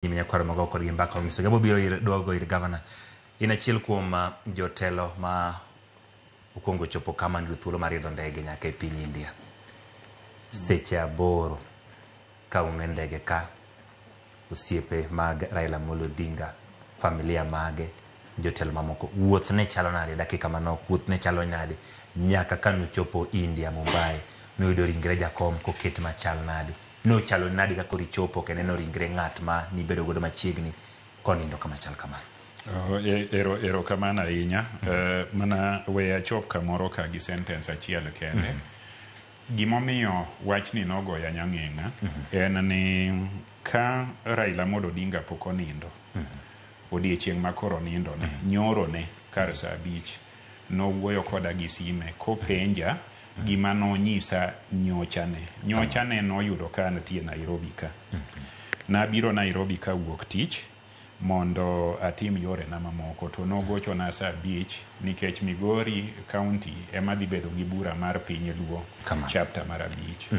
Nyime nyakwaro mago kodgi mbaka onyiso gabo biro ir duogo ir gavana. In achiel kuom jotelo ma okwongo chopo kama niyudo thuolo mar idho ndege nyaka e piny India. Seche 8 ka un e ndege ka osiepe mag Raila Amolo Odinga, familia mage, jotelo mamoko. Wuoth ne chalo nade dakika manok, wuoth ne chalo nade nyaka ka nuchopo India Mumbai, nuyudo ringre jakom koket machal nade? Nochalo nadi ka koro ichopo kendo ineno ringre ng'at ma nibedo godo machiegni konindo kama chal kamano? Oh, ero erokamano ahinya. Mana we achop kamoro ka gi sentence achiel kende. Gimomiyo wachni nogoya nyang'eng'a en ni ka Raila Amolo Odinga pok onindo, odiechieng' ma koro onindo ne, nyoro ne kar saa 5 nowuoyo koda gi sime kopenja gima nonyisa nyocha ne. Nyocha ne noyudo ka antie Nairobi ka. Nabiro Nairobi ka wuok tich mondo atim yorena mamoko to nogochona saa 5 nikech Migori County ema dhi bedo gi bura mar piny Luo chapter mar 5.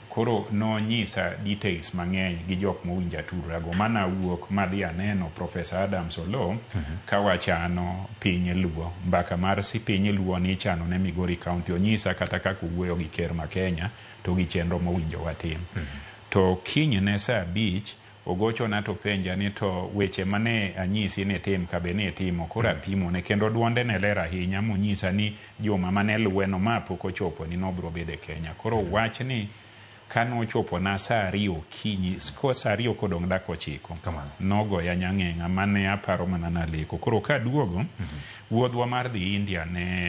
Koro nonyisa details mang'eny gi jok mowinjo atudra go manawuok madhi aneno Professor Adams Oloo ka wachano piny Luo. Mbaka mar si piny Luo ni ichano ne Migori County onyisa kata kaka owuoyo gi ker ma Kenya to gi chenro mowinjo watim. To kinyne saa 5 ogochona to penja ni to weche mane anyisi ni itim ka be ni itimo koro apimone kendo duonde ne ler ahinya monyisa ni juma mane luwe no ma pok ochopo ni nobro bedo e Kenya. Koro wachni kanochopona saa 2 okinyi ko saa 2 kodong' dakika 9 nogoya nyang'eng'a mane aparo mana naleko. Koro kaduogo wuodhwa mar dhi India ne